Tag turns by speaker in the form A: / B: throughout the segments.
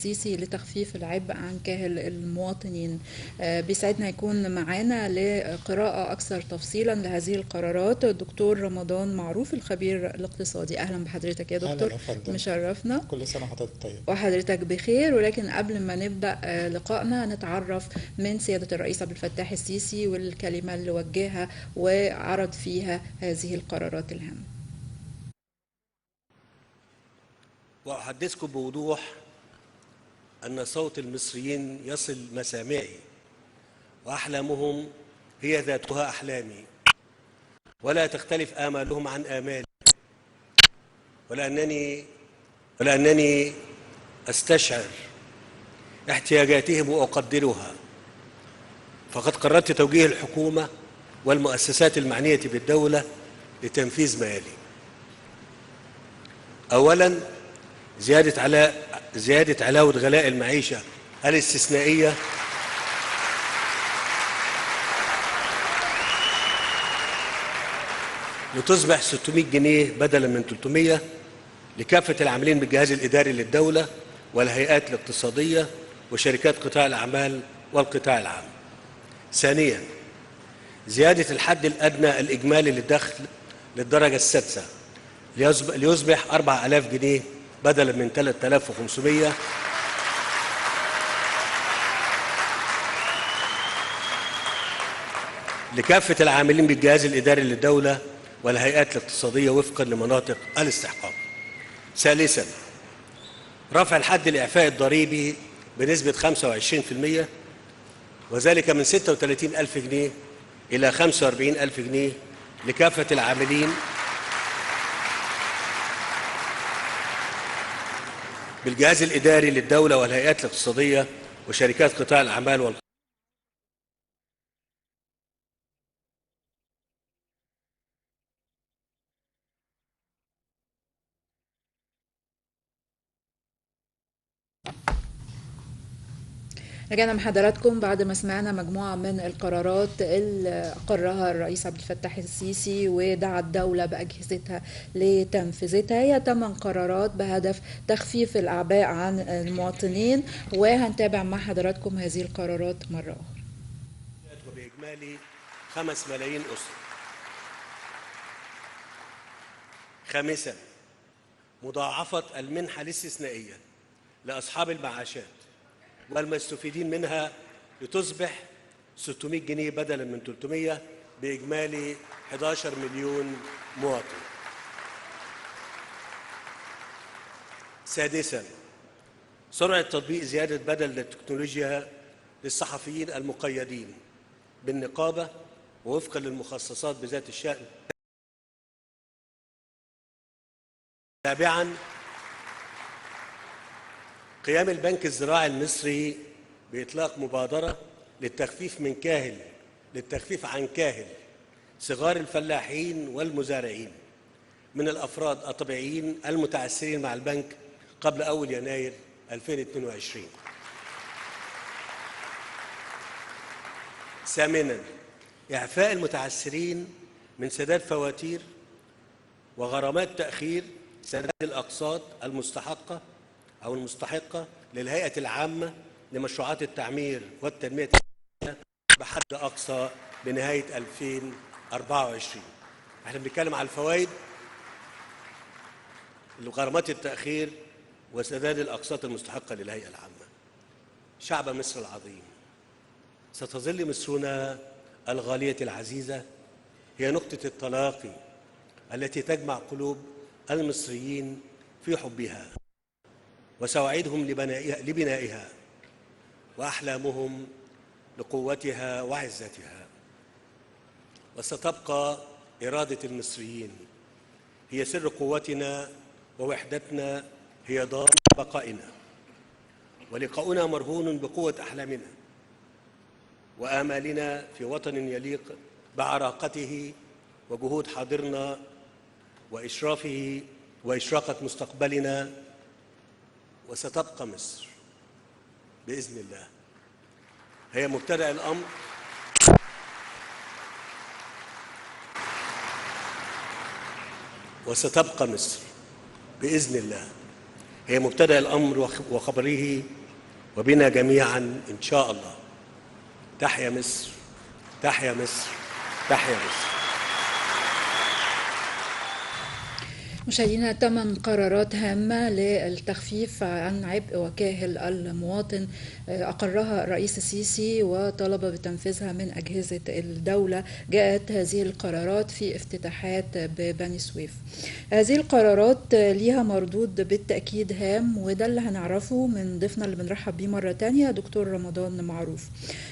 A: السيسي لتخفيف العبء عن كاهل المواطنين. بيسعدنا يكون معانا لقراءة أكثر تفصيلا لهذه القرارات الدكتور رمضان معروف الخبير الاقتصادي. أهلا بحضرتك يا دكتور.
B: أهلا يا فندم.
A: مشرفنا.
B: كل سنة وحضرتك طيب.
A: وحضرتك بخير. ولكن قبل ما نبدأ لقائنا نتعرف من سيادة الرئيس عبد الفتاح السيسي والكلمة اللي وجهها وعرض فيها هذه القرارات الهامة.
C: وأحدثكم بوضوح أن صوت المصريين يصل مسامعي، وأحلامهم هي ذاتها أحلامي، ولا تختلف آمالهم عن آمالي، ولأنني أستشعر احتياجاتهم وأقدرها، فقد قررت توجيه الحكومة والمؤسسات المعنية بالدولة لتنفيذ ما يلي. أولاً، زيادة علاوة غلاء المعيشة الاستثنائية لتصبح 600 جنيه بدلا من 300 لكافة العاملين بالجهاز الإداري للدولة والهيئات الاقتصادية وشركات قطاع الأعمال والقطاع العام. ثانيا، زيادة الحد الأدنى الإجمالي للدخل للدرجة السادسة ليصبح 4000 جنيه بدلا من 3500 لكافة العاملين بالجهاز الإداري للدولة والهيئات الاقتصادية وفقا لمناطق الاستحقاق. ثالثا، رفع الحد الإعفاء الضريبي بنسبة 25%، وذلك من 36 ألف جنيه إلى 45 ألف جنيه لكافة العاملين بالجهاز الإداري للدولة والهيئات الاقتصادية وشركات قطاع الأعمال.
A: رجعنا مع حضراتكم بعد ما سمعنا مجموعة من القرارات اللي أقرها الرئيس عبد الفتاح السيسي ودعا الدولة بأجهزتها لتنفيذتها. هي 8 قرارات بهدف تخفيف الأعباء عن المواطنين، وهنتابع مع حضراتكم هذه القرارات مرة أخرى.
C: وبإجمالي 5 ملايين أسرة. خامسا، مضاعفة المنحة الاستثنائية لأصحاب المعاشات والمستفيدين منها لتصبح 600 جنيه بدلا من 300 بإجمالي 11 مليون مواطن. سادسا، سرعة تطبيق زيادة بدل للتكنولوجيا للصحفيين المقيدين بالنقابة ووفقا للمخصصات بذات الشأن. سابعا، قيام البنك الزراعي المصري بإطلاق مبادرة للتخفيف عن كاهل صغار الفلاحين والمزارعين من الأفراد الطبيعيين المتعثرين مع البنك قبل 1 يناير 2022. ثامنا، إعفاء المتعثرين من سداد فواتير وغرامات تأخير سداد الأقساط المستحقة أو المستحقة للهيئة العامة لمشروعات التعمير والتنمية بحد أقصى بنهاية 2024. احنا بنتكلم على الفوائد، غرامات التأخير وسداد الأقساط المستحقة للهيئة العامة. شعب مصر العظيم، ستظل مصرنا الغالية العزيزة هي نقطة التلاقي التي تجمع قلوب المصريين في حبها وسواعدهم لبنائها وأحلامهم لقوتها وعزتها. وستبقى إرادة المصريين هي سر قوتنا ووحدتنا، هي ضمان بقائنا، ولقاؤنا مرهون بقوة أحلامنا وآمالنا في وطن يليق بعراقته وجهود حاضرنا وإشرافه وإشراقة مستقبلنا. وستبقى مصر بإذن الله هي مبتدأ الأمر، وستبقى مصر بإذن الله هي مبتدأ الأمر وخبره، وبنا جميعا إن شاء الله. تحيا مصر، تحيا مصر، تحيا مصر.
A: مشاهدينا، 8 قرارات هامة للتخفيف عن عبء وكاهل المواطن أقرها الرئيس السيسي وطلب بتنفيذها من أجهزة الدولة. جاءت هذه القرارات في افتتاحات ببني سويف. هذه القرارات ليها مردود بالتأكيد هام، وده اللي هنعرفه من ضيفنا اللي بنرحب بيه مرة تانية، دكتور رمضان معروف.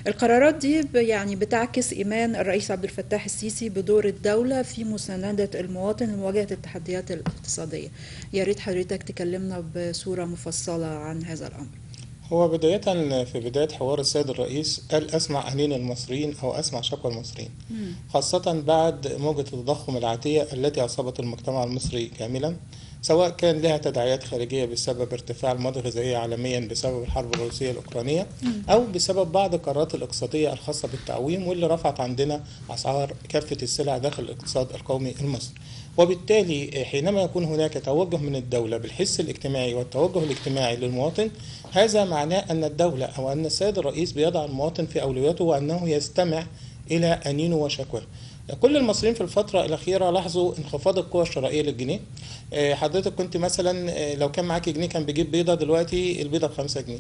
A: القرارات دي يعني بتعكس إيمان الرئيس عبد الفتاح السيسي بدور الدولة في مساندة المواطن لمواجهة التحديات الاقتصادية. يا ريت حضرتك تكلمنا بصورة مفصلة عن هذا الأمر.
B: هو بداية في بداية حوار السيد الرئيس قال أسمع أنين المصريين أو أسمع شكوى المصريين، خاصة بعد موجة التضخم العاتية التي أصابت المجتمع المصري كاملا، سواء كان لها تداعيات خارجية بسبب ارتفاع المواد الغذائية عالميا بسبب الحرب الروسية الأوكرانية، أو بسبب بعض القرارات الاقتصادية الخاصة بالتعويم واللي رفعت عندنا أسعار كافة السلع داخل الاقتصاد القومي المصري. وبالتالي حينما يكون هناك توجه من الدولة بالحس الاجتماعي والتوجه الاجتماعي للمواطن، هذا معناه أن الدولة أو أن السيد الرئيس بيضع المواطن في أولوياته وأنه يستمع إلى أنينه وشكواه. كل المصريين في الفترة الأخيرة لاحظوا انخفاض القوة الشرائية للجنيه. حضرتك كنت مثلا لو كان معاك جنيه كان بيجيب بيضة، دلوقتي البيضة ب5 جنيه،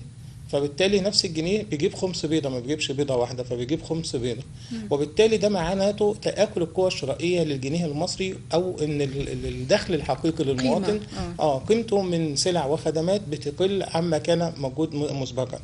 B: فبالتالي نفس الجنيه بيجيب 5 بيضة، ما بيجيبش بيضة واحدة، فبيجيب 5 بيضة. وبالتالي ده معناته تآكل القوة الشرائية للجنيه المصري، أو إن الدخل الحقيقي للمواطن قيمته من سلع وخدمات بتقل عما كان موجود مسبقا.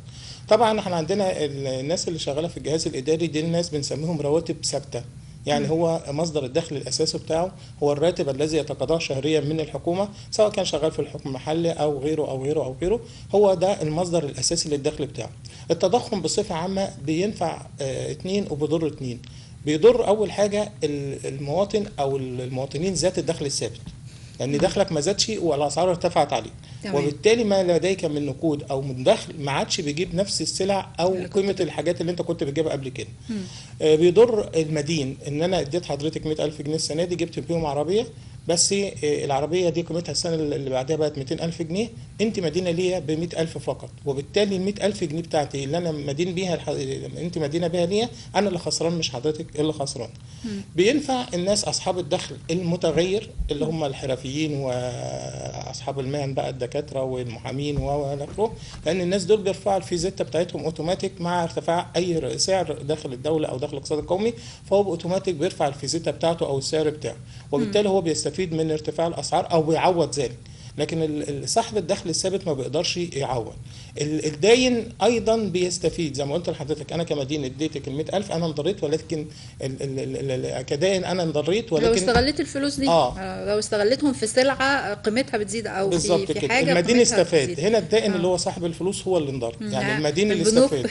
B: طبعا احنا عندنا الناس اللي شغالة في الجهاز الإداري دي الناس بنسميهم رواتب ثابتة، يعني هو مصدر الدخل الأساسي بتاعه هو الراتب الذي يتقاضاه شهريا من الحكومة، سواء كان شغال في الحكم المحلي أو غيره أو غيره أو غيره، هو ده المصدر الأساسي للدخل بتاعه. التضخم بصفة عامة بينفع 2 وبيضر 2. بيضر أول حاجة المواطن أو المواطنين ذات الدخل الثابت، لأن دخلك ما زادش والأسعار ارتفعت عليك، وبالتالي ما لديك من نقود أو من دخل ما عادش بيجيب نفس السلع أو قيمة الحاجات اللي أنت كنت بتجيبها قبل كده. بيضر المدين، إن أنا اديت حضرتك 100,000 جنيه السنة دي جبت بيهم عربية، بس العربية دي قيمتها السنة اللي بعدها بقت 200,000 جنيه، أنت مدينة ليا ب 100,000 فقط، وبالتالي ال 100,000 جنيه بتاعتي اللي أنا مدين بيها أنت مدينة بيها ليا، أنا اللي خسران مش حضرتك اللي خسران. بينفع الناس أصحاب الدخل المتغير اللي هم الحرفيين وأصحاب المهن بقى، الدكاترة والمحامين والى اخره، لأن الناس دول بيرفعوا الفيزيتا بتاعتهم أوتوماتيك مع ارتفاع أي سعر داخل الدولة أو داخل الاقتصاد القومي، فهو أوتوماتيك بيرفع الفيزيتا بتاعته أو السعر بتاعه، وبالتالي هو بيستفيد من ارتفاع الاسعار او بيعوض ذلك. لكن صاحب الدخل الثابت ما بيقدرش يعوض. الداين ايضا بيستفيد، زي ما قلت لحضرتك انا كمدين اديتك ال 100,000 انا انضريت، ولكن كداين انا انضريت، ولكن
A: لو استغليت الفلوس دي لو استغلتهم في سلعه قيمتها بتزيد او في حاجة
B: المدين استفاد. هنا الدائن اللي هو صاحب الفلوس هو اللي انضر، يعني المدين اللي استفاد.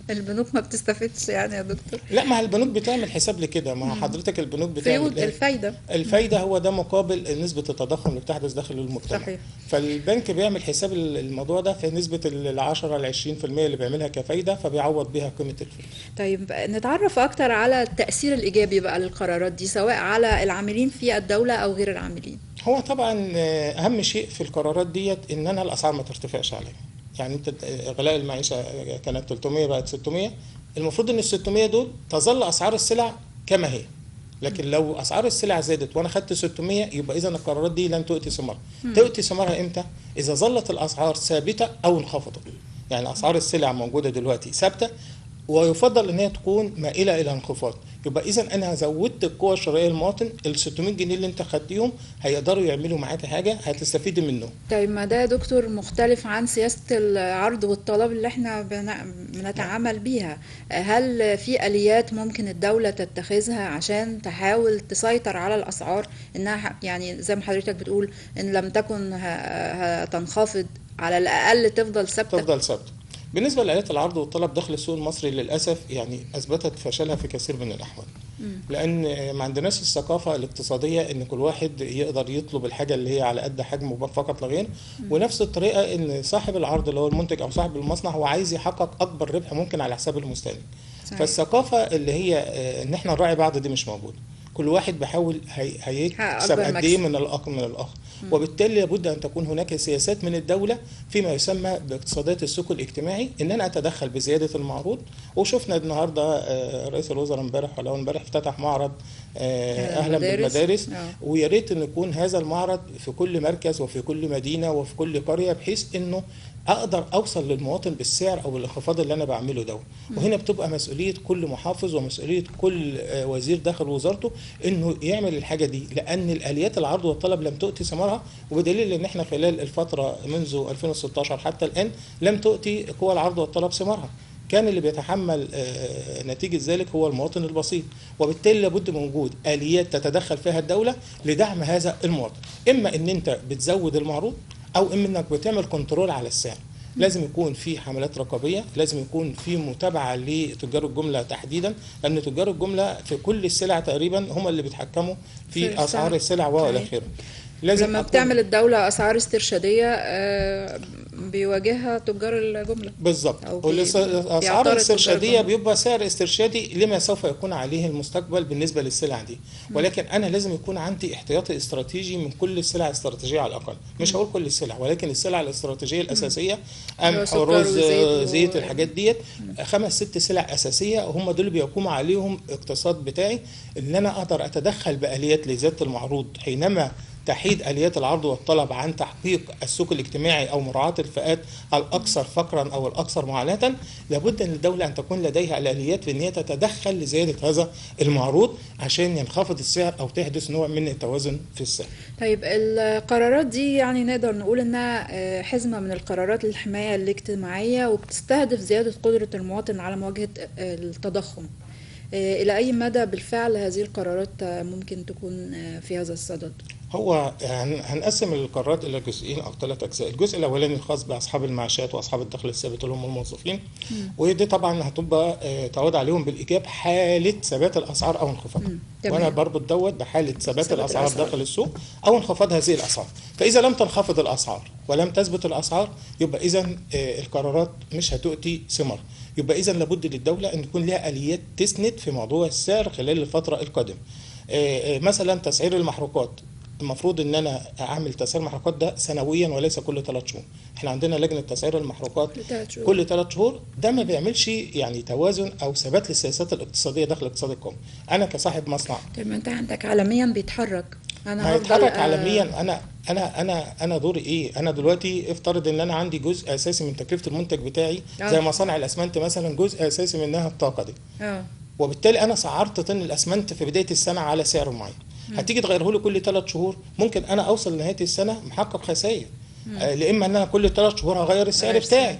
A: البنوك ما بتستفدش يعني يا دكتور؟
B: لا، ما البنوك بتعمل حساب لكده. ما حضرتك البنوك بتعمل
A: الفايدة،
B: الفايدة هو ده مقابل نسبه التضخم اللي بتحدث داخل المجتمع.
A: صحيح.
B: فالبنك بيعمل حساب الموضوع ده في نسبه ال 10 ل 20% اللي بيعملها كفايده، فبيعوض بيها قيمة الفلوس.
A: طيب نتعرف اكتر على التاثير الايجابي بقى للقرارات دي، سواء على العاملين في الدولة او غير العاملين.
B: هو طبعا اهم شيء في القرارات ديت ان انا الاسعار ما ترتفعش عليا. يعني انت غلاء المعيشة كانت 300 بقت 600، المفروض ان ال 600 دول تظل اسعار السلع كما هي، لكن لو اسعار السلع زادت وانا خدت 600 يبقى اذا القرارات دي لن تؤتي ثمارها. تؤتي ثمارها امتى؟ اذا ظلت الاسعار ثابتة او انخفضت. يعني اسعار السلع موجودة دلوقتي ثابتة، ويفضل ان هي تكون مائلة الى انخفاض، يبقى اذا انا زودت القوة الشرائية للمواطن. ال 600 جنيه اللي انت خدتيهم هيقدروا يعملوا معاك حاجة هتستفيدي منه.
A: طيب ما ده يا دكتور مختلف عن سياسة العرض والطلب اللي احنا بنتعامل بيها. هل في اليات ممكن الدولة تتخذها عشان تحاول تسيطر على الاسعار، انها يعني زي ما حضرتك بتقول ان لم تكن هتنخفض على الاقل تفضل ثابتة؟
B: تفضل ثابتة. بالنسبة لآليات العرض والطلب داخل السوق المصري للأسف يعني أثبتت فشلها في كثير من الأحوال، لأن ما عندناش الثقافة الاقتصادية إن كل واحد يقدر يطلب الحاجة اللي هي على قد حجمه فقط لا غير، ونفس الطريقة إن صاحب العرض اللي هو المنتج أو صاحب المصنع هو عايز يحقق أكبر ربح ممكن على حساب المستهلك. فالثقافة اللي هي إن إحنا نراعي بعض دي مش موجودة. كل واحد بيحاول هيكسب قد ايه من الاخر. وبالتالي لابد ان تكون هناك سياسات من الدولة فيما يسمى باقتصادات السوق الاجتماعي، ان انا اتدخل بزيادة المعروض. وشفنا النهارده رئيس الوزراء امبارح ولا امبارح افتتح معرض اهلا بالمدارس، ويا ريت ان يكون هذا المعرض في كل مركز وفي كل مدينة وفي كل قرية، بحيث انه اقدر اوصل للمواطن بالسعر او الانخفاض اللي انا بعمله ده. وهنا بتبقى مسؤولية كل محافظ ومسؤولية كل وزير داخل وزارته انه يعمل الحاجة دي، لان الاليات العرض والطلب لم تؤتي ثمارها، وبدليل ان احنا خلال الفترة منذ 2016 حتى الان لم تؤتي قوى العرض والطلب ثمارها. كان اللي بيتحمل نتيجة ذلك هو المواطن البسيط، وبالتالي لابد من وجود آليات تتدخل فيها الدولة لدعم هذا المواطن، إما إن أنت بتزود المعروض أو إما إنك بتعمل control على السعر. لازم يكون في حملات رقابية، لازم يكون في متابعة لتجار الجملة تحديدا، لأن تجار الجملة في كل السلع تقريبا هم اللي بيتحكموا في أسعار السلع وإلى آخره.
A: لازم لما بتعمل الدولة أسعار استرشادية بيواجهها تجار الجملة
B: بالظبط. والأسعار الاسترشادية بيبقى سعر استرشادي لما سوف يكون عليه المستقبل بالنسبة للسلع دي، ولكن أنا لازم يكون عندي احتياطي استراتيجي من كل السلع الاستراتيجية على الأقل، مش هقول كل السلع ولكن السلع الاستراتيجية الأساسية، قمح ورز زيت الحاجات ديت، 5 6 سلع أساسية هم دول بيقوم عليهم اقتصاد بتاعي، إن أنا أقدر أتدخل بآليات لزيادة المعروض حينما تحيد آليات العرض والطلب عن تحقيق السوق الاجتماعي أو مراعاة الفئات الأكثر فقرا أو الأكثر معاناة. لابد أن الدولة أن تكون لديها الآليات في أن هي تتدخل لزيادة هذا المعروض عشان ينخفض السعر أو تحدث نوع من التوازن في السعر.
A: طيب القرارات دي يعني نقدر نقول أنها حزمة من القرارات للحماية الاجتماعية وبتستهدف زيادة قدرة المواطن على مواجهة التضخم. إلى أي مدى بالفعل هذه القرارات ممكن تكون في هذا الصدد؟
B: هو هنقسم القرارات إلى جزئين أو 3 أجزاء. الجزء الأولاني الخاص بأصحاب المعاشات وأصحاب الدخل الثابت اللي هم الموظفين، ودي طبعا هتبقى تعود عليهم بالإيجاب حالة ثبات الأسعار أو انخفاضها. وأنا بربط دوت بحالة ثبات الأسعار داخل السوق أو انخفاض هذه الأسعار. فإذا لم تنخفض الأسعار ولم تثبت الأسعار يبقى إذا القرارات مش هتؤتي ثمار. يبقى إذا لابد للدولة أن يكون لها آليات تسند في موضوع السعر خلال الفترة القادمة. مثلا تسعير المحروقات، المفروض ان انا اعمل تسعير المحروقات ده سنويا وليس كل 3 شهور. احنا عندنا لجنة تسعير المحروقات كل 3 شهور، ده ما بيعملش يعني توازن او ثبات للسياسات الاقتصادية داخل الاقتصاد القومي. انا كصاحب مصنع،
A: طيب ما انت عندك عالميا بيتحرك، انا
B: هيتحرك عالميا. انا انا انا انا دوري ايه؟ انا دلوقتي افترض ان انا عندي جزء اساسي من تكلفة المنتج بتاعي زي مصانع الاسمنت مثلا، جزء اساسي منها الطاقة دي. وبالتالي انا سعرت طن الاسمنت في بداية السنة على سعر معين. هتيجي تغيره لي كل 3 شهور، ممكن انا اوصل لنهاية السنة محقق خسائر، لاما ان انا كل 3 شهور هغير السعر بتاعي.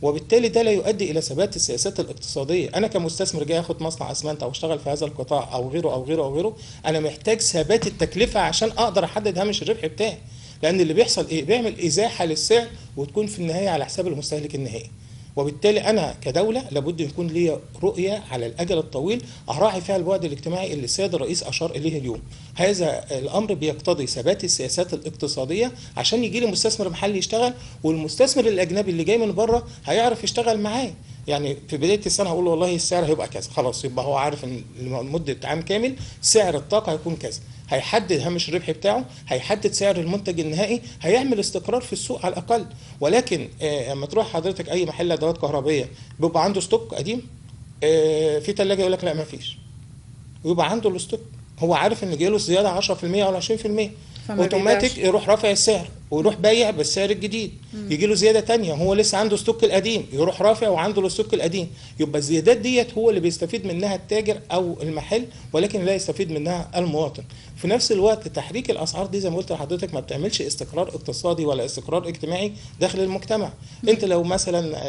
B: وبالتالي ده لا يؤدي الى ثبات السياسات الاقتصادية. انا كمستثمر جاي اخد مصنع اسمنت او اشتغل في هذا القطاع او غيره او غيره او غيره، انا محتاج ثبات التكلفة عشان اقدر احدد هامش الربح بتاعي. لان اللي بيحصل ايه؟ بيعمل ازاحه للسعر وتكون في النهاية على حساب المستهلك النهائي. وبالتالي أنا كدولة لابد يكون لي رؤية على الأجل الطويل أراعي فيها البعد الاجتماعي اللي السيد الرئيس أشار إليه اليوم. هذا الأمر بيقتضي ثبات السياسات الاقتصادية عشان يجي لي مستثمر محلي يشتغل، والمستثمر الأجنبي اللي جاي من بره هيعرف يشتغل معاه. يعني في بداية السنة هقول له والله السعر هيبقى كذا، خلاص يبقى هو عارف إن لمدة عام كامل سعر الطاقة هيكون كذا، هيحدد هامش الربح بتاعه، هيحدد سعر المنتج النهائي، هيعمل استقرار في السوق على الاقل. ولكن اما تروح حضرتك اي محل ادوات كهربائية بيبقى عنده stock قديم، في ثلاجه يقول لك لا ما فيش، ويبقى عنده ال stock، هو عارف ان جاله زيادة 10% ولا 20%، اوتوماتيك يروح رافع السعر ويروح بايع بالسعر الجديد. يجي له زيادة ثانية هو لسه عنده stock القديم، يروح رافع وعنده ال stock القديم. يبقى الزيادات ديت هو اللي بيستفيد منها التاجر او المحل، ولكن لا يستفيد منها المواطن. في نفس الوقت تحريك الاسعار دي زي ما قلت لحضرتك ما بتعملش استقرار اقتصادي ولا استقرار اجتماعي داخل المجتمع. انت لو مثلا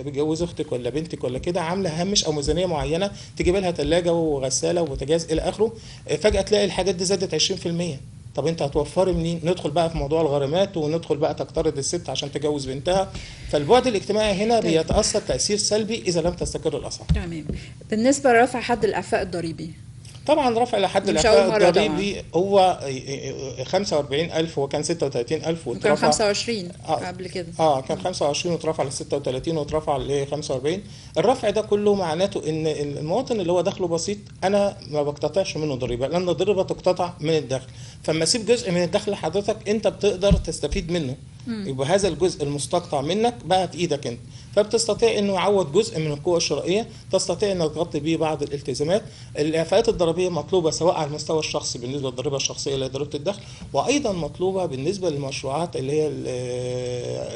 B: بتجوز اختك ولا بنتك ولا كده، عامله هامش او ميزانية معينة تجيب لها ثلاجه وغساله وبوتاجاز الى اخره، فجاة تلاقي الحاجات دي زادت 20%. طب انت هتوفري منين؟ ندخل بقى في موضوع الغرامات، وندخل بقى تقترض الست عشان تجوز بنتها. فالبعد الاجتماعي هنا بيتاثر تاثير سلبي اذا لم تستقر الاسعار.
A: تمام. بالنسبة لرفع حد الاعفاء الضريبي،
B: طبعا رفع لحد الإعفاء الضريبي هو 45,000، هو كان 36,000
A: وكان 25 قبل كده.
B: كان 25 واترفع ل 36 واترفع ل 45. الرفع ده كله معناته ان المواطن اللي هو دخله بسيط انا ما بقتطعش منه ضريبة، لان الضريبة تقتطع من الدخل، فما اسيب جزء من الدخل لحضرتك انت بتقدر تستفيد منه. يبقى هذا الجزء المستقطع منك بقى في ايدك انت، فبتستطيع انه يعوض جزء من القوة الشرائية، تستطيع انك تغطي بيه بعض الالتزامات. الاعفاءات الضريبية مطلوبه سواء على المستوى الشخصي بالنسبة للضريبه الشخصية اللي هي ضريبة الدخل، وايضا مطلوبه بالنسبة للمشروعات اللي هي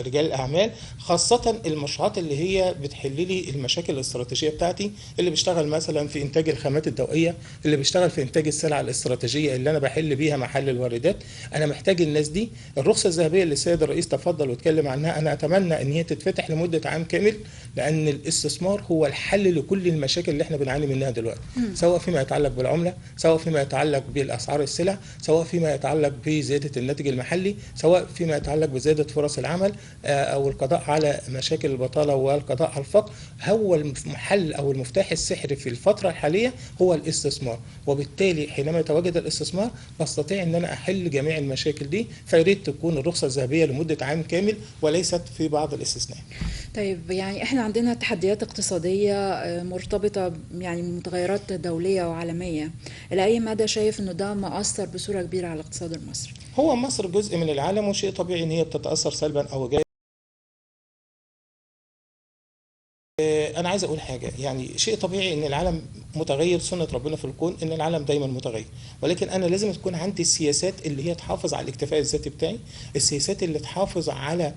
B: رجال الاعمال، خاصة المشروعات اللي هي بتحل لي المشاكل الاستراتيجية بتاعتي، اللي بيشتغل مثلا في انتاج الخامات الضوئية، اللي بيشتغل في انتاج السلع الاستراتيجية اللي انا بحل بيها محل الواردات. انا محتاج الناس دي. الرخصة الذهبية اللي السيد الرئيس تفضل واتكلم عنها، انا اتمنى ان هي تتفتح لمدة عام كامل، لان الاستثمار هو الحل لكل المشاكل اللي احنا بنعاني منها دلوقتي، سواء فيما يتعلق بالعملة، سواء فيما يتعلق بالاسعار السلع، سواء فيما يتعلق بزيادة الناتج المحلي، سواء فيما يتعلق بزيادة فرص العمل او القضاء على مشاكل البطالة والقضاء على الفقر. هو المحل او المفتاح السحري في الفترة الحالية هو الاستثمار، وبالتالي حينما يتواجد الاستثمار بستطيع ان انا احل جميع المشاكل دي. فياريت تكون الرخصة الذهبية لمدة عام كامل وليست في بعض الاستثناءات.
A: طيب، يعني احنا عندنا تحديات اقتصادية مرتبطة يعني متغيرات دولية وعالمية، إلى أي مدى شايف إنه ده مأثر بصورة كبيرة على الاقتصاد المصري؟
B: هو مصر جزء من العالم، وشيء طبيعي إن هي بتتأثر سلبا أو إيجابيا. أنا عايز أقول حاجة، يعني شيء طبيعي إن العالم متغير، سنة ربنا في الكون إن العالم دايما متغير، ولكن أنا لازم تكون عندي السياسات اللي هي تحافظ على الاكتفاء الذاتي بتاعي، السياسات اللي تحافظ على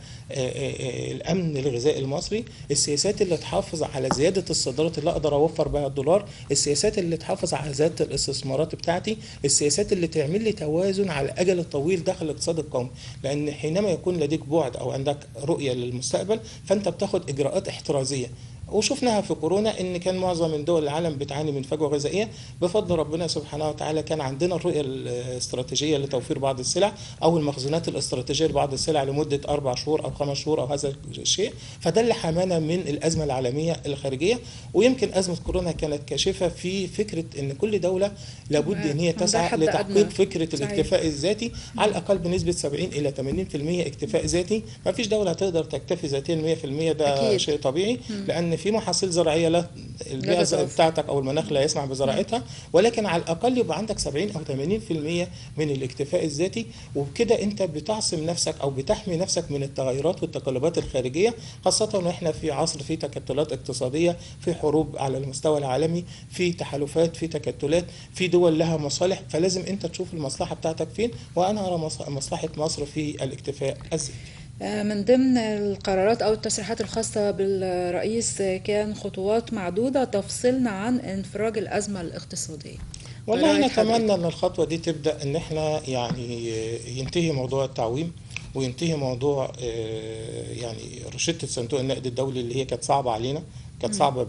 B: الأمن الغذائي المصري، السياسات اللي تحافظ على زيادة الصادرات اللي أقدر أوفر بها الدولار، السياسات اللي تحافظ على زيادة الاستثمارات بتاعتي، السياسات اللي تعمل لي توازن على الأجل الطويل داخل الاقتصاد القومي. لأن حينما يكون لديك بعد أو عندك رؤية للمستقبل فأنت بتاخد إجراءات احترازية، وشفناها في كورونا ان كان معظم من دول العالم بتعاني من فجوة غذائية. بفضل ربنا سبحانه وتعالى كان عندنا الرؤية الاستراتيجية لتوفير بعض السلع او المخزونات الاستراتيجية لبعض السلع لمدة 4 شهور او 5 شهور او هذا الشيء، فده اللي حمانا من الازمة العالمية الخارجية. ويمكن ازمة كورونا كانت كاشفة في فكرة ان كل دولة لابد ان هي تسعى لتحقيق فكرة الاكتفاء الذاتي على الاقل بنسبة 70 الى 80% اكتفاء ذاتي. ما فيش دولة تقدر تكتفي ذاتيا 100%، ده أكيد. شيء طبيعي، لان في محاصيل زراعية لا البيئة بتاعتك او المناخ لا يسمح بزراعتها، ولكن على الاقل يبقى عندك 70 او 80% من الاكتفاء الذاتي، وبكده انت بتعصم نفسك او بتحمي نفسك من التغيرات والتقلبات الخارجية، خاصة واحنا في عصر في تكتلات اقتصادية، في حروب على المستوى العالمي، في تحالفات، في تكتلات، في دول لها مصالح، فلازم انت تشوف المصلحة بتاعتك فين، وانا ارى مصلحة مصر في الاكتفاء الذاتي.
A: من ضمن القرارات أو التصريحات الخاصة بالرئيس كان خطوات معدودة تفصلنا عن انفراج الأزمة الاقتصادية.
B: والله نتمنى أن الخطوة دي تبدأ أن احنا يعني ينتهي موضوع التعويم، وينتهي موضوع يعني روشتة صندوق النقد الدولي اللي هي كانت صعبة علينا، كانت صعبة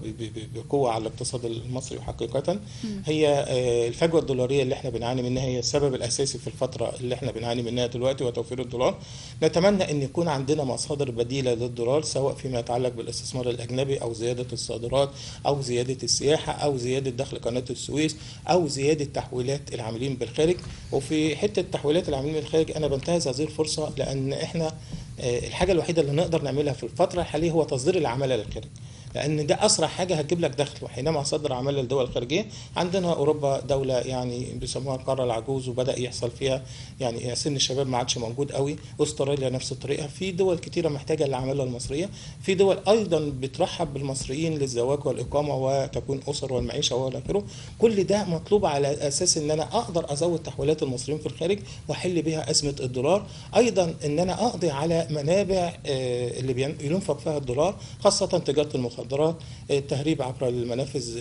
B: بقوة على الاقتصاد المصري حقيقة. هي الفجوة الدولارية اللي احنا بنعاني منها هي السبب الأساسي في الفترة اللي احنا بنعاني منها دلوقتي وتوفير الدولار. نتمنى أن يكون عندنا مصادر بديلة للدولار، سواء فيما يتعلق بالاستثمار الأجنبي أو زيادة الصادرات أو زيادة السياحة أو زيادة دخل قناة السويس أو زيادة تحويلات العاملين بالخارج. وفي حتة تحويلات العاملين بالخارج أنا بنتهز هذه الفرصة، لأن احنا الحاجة الوحيدة اللي نقدر نعملها في الفترة الحالية هو تصدير العمالة للخارج، لأن ده أسرع حاجة هتجيب لك دخل. وحينما صدر عمالة للدول الخارجية، عندنا أوروبا دولة يعني بيسموها القارة العجوز، وبدأ يحصل فيها يعني سن الشباب ما عادش موجود قوي، أستراليا نفس الطريقة، في دول كتيرة محتاجة للعمالة المصرية، في دول أيضا بترحب بالمصريين للزواج والإقامة وتكوين أسر والمعيشة والى آخره. كل ده مطلوب على أساس إن أنا أقدر أزود تحويلات المصريين في الخارج وأحل بها أزمة الدولار، أيضا إن أنا أقضي على منابع اللي بينفق فيها الدولار، خاصة تجارة المخدرات، التهريب عبر المنافذ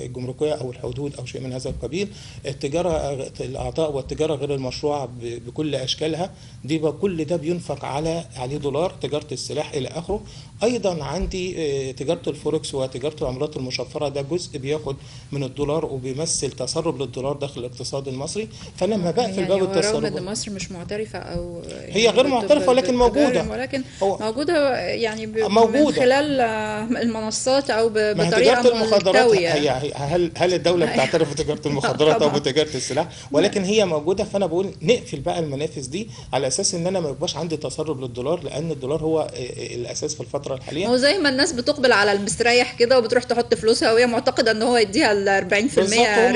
B: الجمركية أو الحدود أو شيء من هذا القبيل، التجارة الأعضاء والتجارة غير المشروعة بكل أشكالها دي، كل ده بينفق عليه دولار، تجارة السلاح إلى آخره. أيضا عندي تجارة الفوركس وتجارة العملات المشفرة، ده جزء بياخد من الدولار وبيمثل تسرب للدولار داخل الاقتصاد المصري. فلما بقفل يعني باب التسرب،
A: رغم ان مصر مش معترفة أو يعني
B: هي غير معترفة ولكن موجودة،
A: ولكن موجودة يعني موجودة من خلال المنصات او
B: ما هي
A: بطريقة
B: تجارة المخدرات
A: ملتويه.
B: هي هل الدولة بتعترف بتجارة المخدرات او بتجارة السلاح؟ ولكن هي موجودة. فانا بقول نقفل بقى المنافذ دي على اساس ان انا ما يبقاش عندي تسرب للدولار، لان الدولار هو الاساس في الفترة الحالية.
A: هو زي ما الناس بتقبل على المستريح كده وبتروح تحط فلوسها وهي معتقده ان هو يديها ال 40%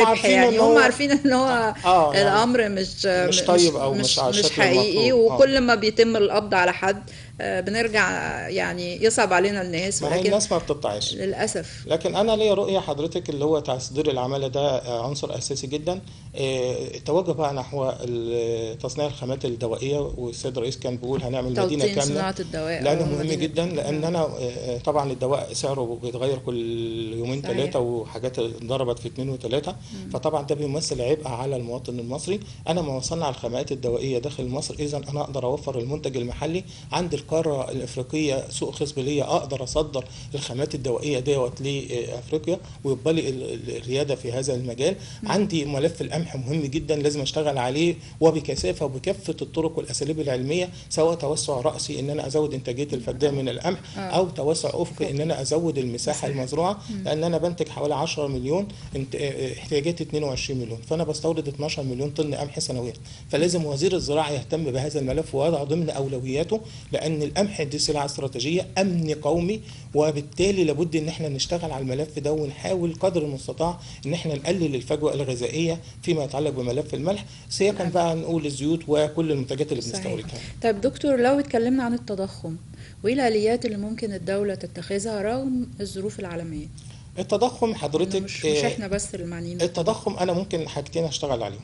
A: ربح، يعني هم عارفين ان هو يعني الامر مش
B: طيب او مش
A: حقيقي. وكل ما بيتم القبض على حد بنرجع يعني يصعب علينا الناس،
B: ما هي الناس ما بتطلعش
A: للاسف.
B: لكن انا ليا رؤية حضرتك اللي هو تصدير العمالة ده عنصر اساسي جدا. التوجه بقى نحو تصنيع الخامات الدوائية، والسيد الرئيس كان بيقول هنعمل مدينة كاملة
A: صناعة الدواء،
B: لانه مهم جدا، لان انا طبعا الدواء سعره بيتغير كل يومين ثلاثة، وحاجات ضربت في 2 و3، فطبعا ده بيمثل عبء على المواطن المصري. انا ما بصنع الخامات الدوائية داخل مصر، اذا انا اقدر اوفر المنتج المحلي عند القارة الافريقية، سوق خصب ليا، اقدر اصدر الخامات الدوائية ديت لافريقيا ويبقى لي الرياده في هذا المجال. عندي ملف القمح مهم جدا لازم اشتغل عليه وبكثافه وبكافه الطرق والاساليب العلمية، سواء توسع راسي ان انا ازود انتاجية الفدان من القمح، او توسع افقي ان انا ازود المساحة المزروعه، لان انا بنتج حوالي 10 مليون، احتياجاتي 22 مليون، فانا بستورد 12 مليون طن قمح سنويا. فلازم وزير الزراعة يهتم بهذا الملف ويضعه ضمن اولوياته، لان القمح دي سلعه استراتيجية، امن قومي، وبالتالي لابد ان احنا نشتغل على الملف ده ونحاول قدر المستطاع ان احنا نقلل الفجوة الغذائية فيما يتعلق بملف الملح، سياقا بقى نقول الزيوت وكل المنتجات اللي بنستوردها.
A: طيب دكتور، لو اتكلمنا عن التضخم، وايه الاليات اللي ممكن الدولة تتخذها رغم الظروف العالمية؟
B: التضخم حضرتك
A: مش احنا بس المعنيين.
B: التضخم انا ممكن حاجتين اشتغل عليهم،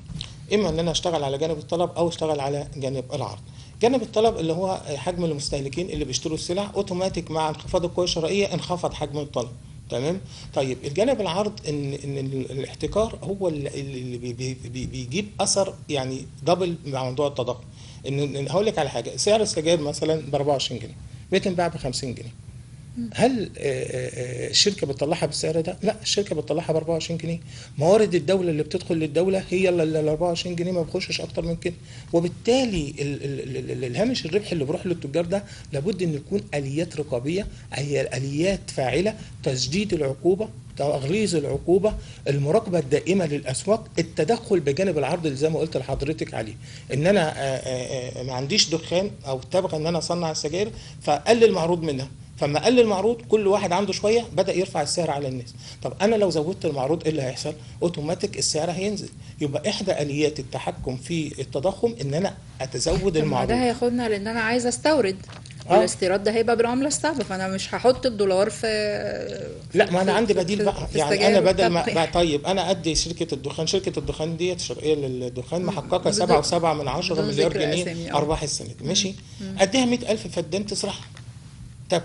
B: اما ان انا اشتغل على جانب الطلب او اشتغل على جانب العرض. جانب الطلب اللي هو حجم المستهلكين اللي بيشتروا السلع، اوتوماتيك مع انخفاض القوة الشرائية انخفض حجم الطلب، تمام. طيب الجانب العرض ان الاحتكار هو اللي بيجيب اثر يعني double مع موضوع التضخم. ان هقول لك على حاجة، سعر السجاير مثلا ب 24 جنيه بتنباع ب 50 جنيه، هل الشركة بتطلعها بالسعر ده؟ لا، الشركة بتطلعها ب 24 جنيه. موارد الدولة اللي بتدخل للدولة هي ال 24 جنيه، ما بخشش اكتر من كده. وبالتالي الهامش الربح اللي بيروح للتجار ده لابد ان يكون اليات رقابية، هي اليات فاعله، تشديد العقوبة، تغليظ العقوبة، المراقبة الدائمة للاسواق، التدخل بجانب العرض اللي زي ما قلت لحضرتك عليه، ان انا ما عنديش دخان او تبغى ان انا اصنع السجاير فقلل المعروض منها، فما قل المعروض كل واحد عنده شوية بدا يرفع السعر على الناس. طب انا لو زودت المعروض ايه اللي هيحصل؟ اوتوماتيك السعر هينزل. يبقى احدى اليات التحكم في التضخم ان انا اتزود المعروض.
A: ده هياخدنا لان انا عايزه استورد، والاستيراد ده هيبقى بالعملة الصعبة، فانا مش هحط الدولار في.
B: لا، ما انا عندي بديل بقى، يعني انا بدل ما طيب انا ادي شركة الدخان، شركة الدخان ديت شرقية للدخان محققة 7.7 مليار جنيه ارباح السنة دي، ماشي، اديها 100,000 فدان تزرعها تبغ،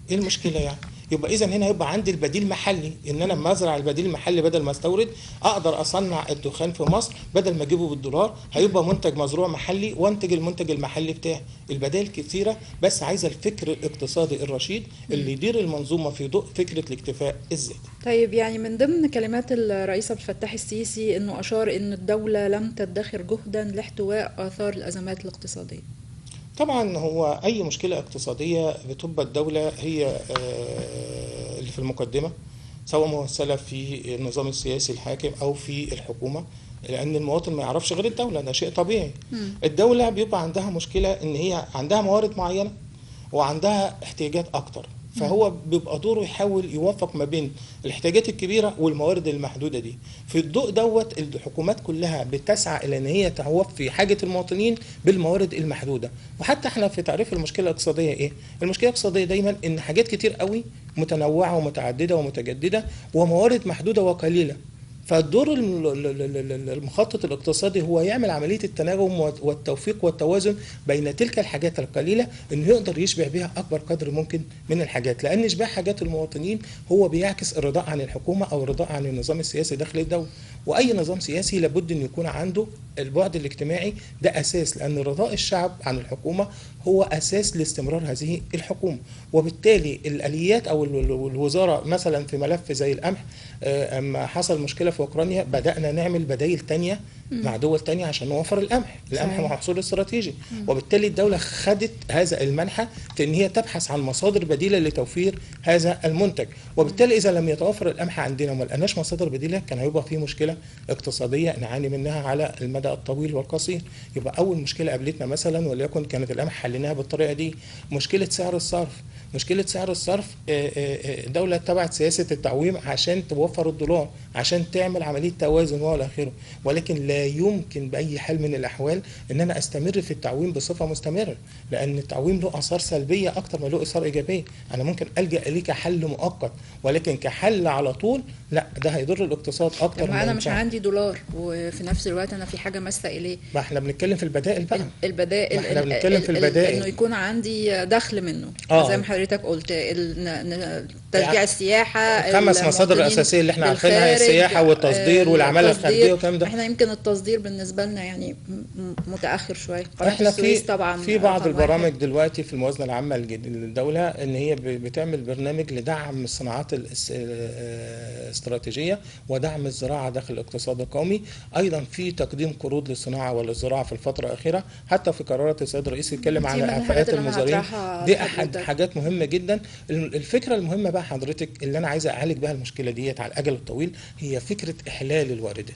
B: ايه المشكلة يعني؟ يبقى اذا هنا هيبقى عندي البديل محلي، ان انا لما ازرع البديل المحلي بدل ما استورد اقدر اصنع الدخان في مصر بدل ما اجيبه بالدولار، هيبقى منتج مزروع محلي وانتج المنتج المحلي بتاعي. البدائل كثيرة، بس عايزه الفكر الاقتصادي الرشيد اللي يدير المنظومة في ضوء فكرة الاكتفاء الذاتي.
A: طيب يعني من ضمن كلمات الرئيس عبد الفتاح السيسي انه اشار ان الدولة لم تدخر جهدا لاحتواء اثار الازمات الاقتصادية.
B: طبعا هو اي مشكلة اقتصادية بتبقى الدولة هي اللي في المقدمة، سواء ممثلة في النظام السياسي الحاكم او في الحكومة، لان المواطن ما يعرفش غير الدولة، ده شيء طبيعي. الدولة بيبقى عندها مشكلة ان هي عندها موارد معينة وعندها احتياجات اكتر، فهو بيبقى دوره يحاول يوفق ما بين الاحتياجات الكبيرة والموارد المحدودة دي. في الضوء دوت الحكومات كلها بتسعى الى ان هي توفي حاجة المواطنين بالموارد المحدودة. وحتى احنا في تعريف المشكلة الاقتصادية ايه؟ المشكلة الاقتصادية دايما ان حاجات كتير قوي متنوعة ومتعددة ومتجدده وموارد محدودة وقليله. فالدور المخطط الاقتصادي هو يعمل عملية التناغم والتوفيق والتوازن بين تلك الحاجات القليلة، انه يقدر يشبع بها اكبر قدر ممكن من الحاجات، لان اشباع حاجات المواطنين هو بيعكس الرضاء عن الحكومة او الرضاء عن النظام السياسي داخل الدولة. واي نظام سياسي لابد ان يكون عنده البعد الاجتماعي ده اساس، لان رضاء الشعب عن الحكومة هو اساس لاستمرار هذه الحكومة. وبالتالي الاليات او الوزارة مثلا في ملف زي القمح، اما حصل مشكلة في اوكرانيا بدانا نعمل بدائل تانية مع دول تانية عشان نوفر القمح. القمح
A: صحيح.
B: محصول استراتيجي، وبالتالي الدولة خدت هذا المنحى في ان هي تبحث عن مصادر بديلة لتوفير هذا المنتج، وبالتالي اذا لم يتوفر القمح عندنا وما لقناش مصادر بديلة كان هيبقى في مشكلة اقتصادية نعاني منها على المدى الطويل والقصير. يبقى اول مشكلة قابلتنا مثلا وليكن كانت القمح، حليناها بالطريقة دي. مشكلة سعر الصرف، مشكلة سعر الصرف الدولة اتبعت سياسة التعويم عشان توفر الدولار، عشان تعمل عملية توازن والى اخره، ولكن لا يمكن بأي حال من الأحوال إن أنا أستمر في التعويم بصفة مستمرة، لأن التعويم له آثار سلبية أكتر ما له آثار إيجابية. أنا ممكن ألجأ إليه كحل مؤقت، ولكن كحل على طول لا، ده هيضر الاقتصاد أكتر.
A: طب ما أنا مش عندي دولار وفي نفس الوقت أنا في حاجة ماسة إليه.
B: ما إحنا بنتكلم في البدائل بقى.
A: البدائل،
B: ما إحنا بنتكلم في البدائل،
A: إنه يكون عندي دخل منه زي ما حضرتك قلت، تشجيع السياحة،
B: خمس مصادر أساسية اللي إحنا عارفينها، السياحة والتصدير والعمالة الخارجية والكلام ده.
A: إحنا يمكن التصدير بالنسبة لنا يعني متأخر شوية.
B: احنا في بعض البرامج دلوقتي في الموازنة العامة للدولة ان هي بتعمل برنامج لدعم الصناعات الاستراتيجية ودعم الزراعة داخل الاقتصاد القومي. ايضا في تقديم قروض للصناعة والزراعة في الفترة الأخيرة، حتى في قرارات السيد الرئيس يتكلم على اعفاءات المزارعين، دي احد حاجات مهمة جدا. الفكرة المهمة بقى حضرتك اللي انا عايز اعالج بها المشكلة ديت على الاجل الطويل هي فكرة احلال الواردات.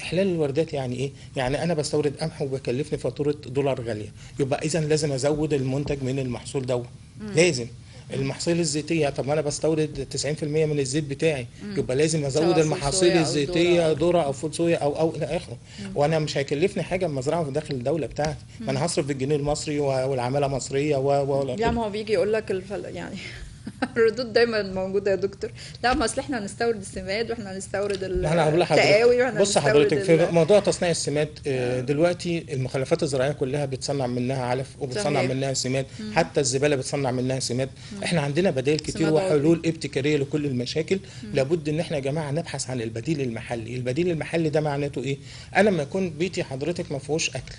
B: احلال الواردات يعني ايه؟ يعني انا بستورد قمح وبكلفني فاتورة دولار غالية، يبقى اذا لازم ازود المنتج من المحصول ده، لازم. المحاصيل الزيتيه، طب ما انا بستورد 90% من الزيت بتاعي، يبقى لازم ازود المحاصيل الزيتيه، ذره او فول صويا او الى اخره. وانا مش هيكلفني حاجة اما ازرعه في داخل الدولة بتاعتي، ما انا هصرف بالجنيه المصري والعماله مصرية و
A: لا، ما هو بيجي يقول لك يعني الردود دايما موجودة يا دكتور، لا ما اصل احنا هنستورد السماد واحنا هنستورد التقاوي واحنا
B: بص حضرتك في موضوع تصنيع السماد دلوقتي المخلفات الزراعية كلها بتصنع منها علف وبتصنع منها سماد، حتى الزبالة بتصنع منها سماد. احنا عندنا بدائل كتير وحلول ابتكاريه لكل المشاكل. لابد ان احنا يا جماعة نبحث عن البديل المحلي. البديل المحلي ده معناته ايه؟ انا لما يكون بيتي حضرتك ما فيهوش اكل،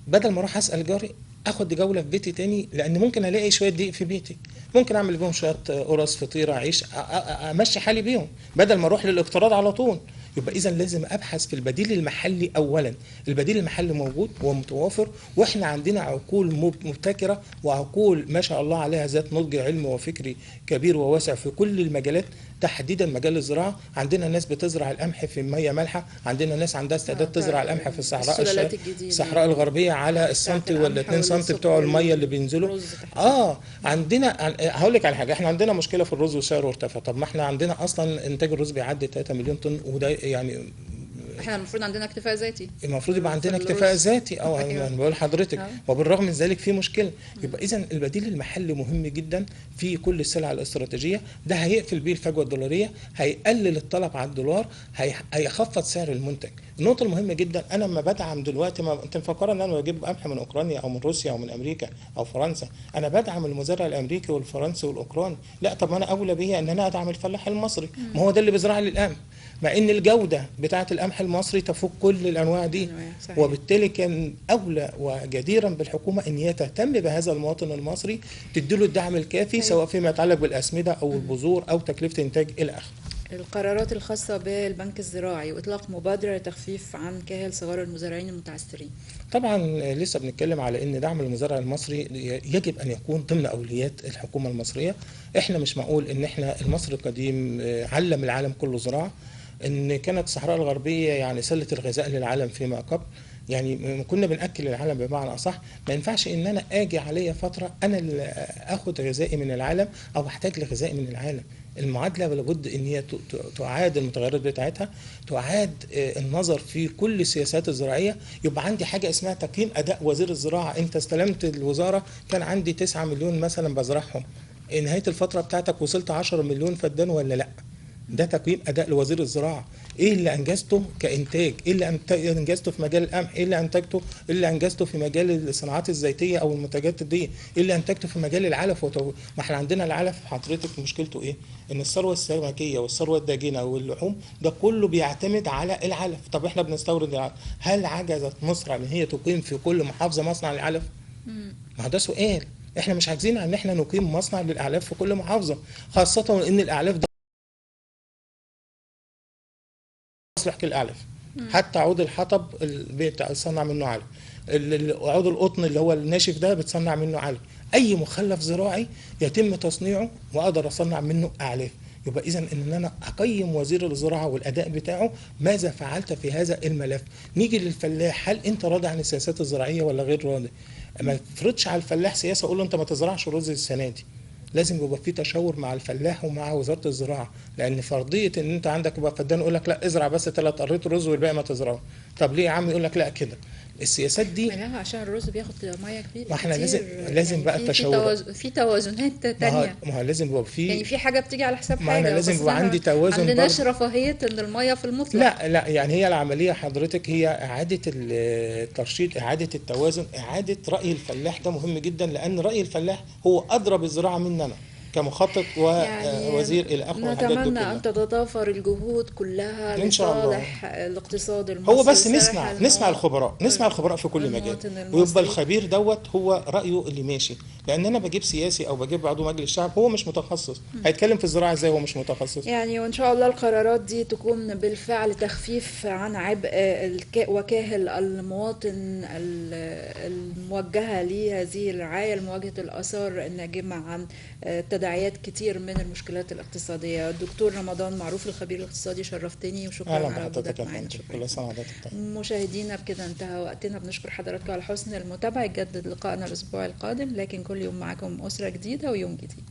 B: بدل ما اروح اسال جاري اخد جولة في بيتي تاني، لان ممكن الاقي شوية دقيق في بيتي، ممكن اعمل بيهم شوية قرص فطيره عيش، امشي حالي بيهم بدل ما اروح للاقتراض على طول. يبقى اذا لازم ابحث في البديل المحلي اولا. البديل المحلي موجود ومتوافر، واحنا عندنا عقول مبتكره وعقول ما شاء الله عليها ذات نضج علمي وفكري كبير وواسع في كل المجالات، تحديدا مجال الزراعة. عندنا ناس بتزرع القمح في مية مالحة، عندنا ناس عندها استعداد تزرع القمح في الصحراء، الصحراء الغربية على السنتي ولا 2 سنتي بتوع المية اللي بينزلوا. عندنا هقول لك على حاجة، احنا عندنا مشكلة في الرز وسعره ارتفع. طب ما احنا عندنا اصلا انتاج الرز بيعدي 3 مليون طن، وده يعني
A: احنا المفروض عندنا اكتفاء ذاتي،
B: المفروض يبقى عندنا اكتفاء ذاتي. انا بقول لحضرتك، وبالرغم من ذلك في مشكلة. يبقى اذا البديل المحلي مهم جدا في كل السلع الاستراتيجية. ده هيقفل بيه الفجوة الدولاريه، هيقلل الطلب على الدولار، هيخفض سعر المنتج. النقطة المهمة جدا، انا لما بدعم دلوقتي، ما انت مفكرة ان انا بجيب قمح من اوكرانيا او من روسيا او من امريكا او فرنسا، انا بدعم المزارع الامريكي والفرنسي والاوكراني. لا، طب ما انا اولى بيا ان انا ادعم الفلاح المصري، ما هو ده اللي بيزرع لي القمح، مع ان الجودة بتاعه القمح المصري تفوق كل الانواع دي. وبالتالي كان اولى وجديرا بالحكومة ان هي تهتم بهذا المواطن المصري، تديله الدعم الكافي سواء فيما يتعلق بالاسمده او البذور او تكلفة انتاج الى اخره.
A: القرارات الخاصة بالبنك الزراعي وإطلاق مبادرة لتخفيف عن كاهل صغار المزارعين المتعثرين.
B: طبعا لسه بنتكلم على ان دعم المزارع المصري يجب ان يكون ضمن اولويات الحكومة المصرية. احنا مش معقول ان احنا المصري القديم علم العالم كله زراعة، ان كانت الصحراء الغربية يعني سله الغذاء للعالم فيما قبل، يعني كنا بنأكل العالم بمعنى أصح. ما ينفعش إن أنا آجي عليا فترة أنا اللي آخد غذائي من العالم أو أحتاج لغذائي من العالم. المعادلة لابد إن هي تعاد المتغيرات بتاعتها، تعاد النظر في كل السياسات الزراعية. يبقى عندي حاجة اسمها تقييم أداء وزير الزراعة. أنت استلمت الوزارة كان عندي 9 مليون مثلا بزرعهم، نهاية الفترة بتاعتك وصلت 10 مليون فدان ولا لأ؟ ده تقييم اداء لوزير الزراعة. ايه اللي انجزته كانتاج؟ ايه اللي انجزته في مجال القمح؟ ايه اللي انتجته؟ ايه اللي انجزته في مجال الصناعات الزيتيه او المنتجات دي؟ ايه اللي انتجته في مجال العلف؟ ما احنا عندنا العلف حضرتك مشكلته ايه؟ ان الثروة السمكيه والثروة الداجنه واللحوم ده كله بيعتمد على العلف. طب احنا بنستورد العلف، هل عجزت مصر ان هي تقيم في كل محافظة مصنع للعلف؟ ما ده سؤال. احنا مش عاجزين ان احنا نقيم مصنع للاعلاف في كل محافظة، خاصة ان الاعلاف ده تصلح كل الاعلاف. حتى عود الحطب بيتصنع منه علف، عود القطن اللي هو الناشف ده بتصنع منه علف. اي مخلف زراعي يتم تصنيعه واقدر اصنع منه اعلاف. يبقى اذا ان انا اقيم وزير الزراعة والاداء بتاعه، ماذا فعلت في هذا الملف. نيجي للفلاح، هل انت راضي عن السياسات الزراعية ولا غير راضي؟ ما تفرضش على الفلاح سياسة اقول له انت ما تزرعش رز السنة دي. لازم يبقى في تشاور مع الفلاح ومع وزارة الزراعة، لان فرضية ان انت عندك يبقى فدان يقول لك لا ازرع بس 3 قريط رز والباقي ما تزرعه. طب ليه يا عم؟ يقول لك لا كده. السياسات دي
A: عشان الرز بياخد مية كبير.
B: ما احنا لازم يعني بقى التشاور،
A: في توازنات تانية.
B: ما هو لازم يبقى في،
A: يعني في حاجة بتيجي على حساب حاجة.
B: ما انا لازم يبقى عندي توازن.
A: ما عندناش رفاهية ان المية في المطلق.
B: لا لا، يعني هي العملية حضرتك هي اعاده الترشيد، اعاده التوازن، اعاده راي الفلاح. ده مهم جدا، لان راي الفلاح هو ادرى بالزراعة مننا كمخطط ووزير الى اخره.
A: نتمنى ان تتضافر الجهود كلها لصالح الاقتصاد المصري.
B: هو بس نسمع الخبراء، نسمع الخبراء في كل مجال، ويبقى الخبير دوت هو رايه اللي ماشي. لان انا بجيب سياسي او بجيب عضو مجلس الشعب هو مش متخصص، هيتكلم في الزراعة ازاي هو مش متخصص؟
A: يعني وان شاء الله القرارات دي تكون بالفعل تخفيف عن عبء وكاهل المواطن الموجهة لهذه الرعاية، لمواجهة الاثار الناجمة عن تداعيات كتير من المشكلات الاقتصادية. الدكتور رمضان معروف الخبير الاقتصادي، شرفتني وشكرا على وجودك معنا.
B: كل سنة وحضرتك طيب.
A: مشاهدينا بكده انتهى وقتنا، بنشكر حضراتكم على حسن المتابعة. يجدد لقائنا الأسبوع القادم، لكن كل يوم معاكم أسرة جديدة ويوم جديد.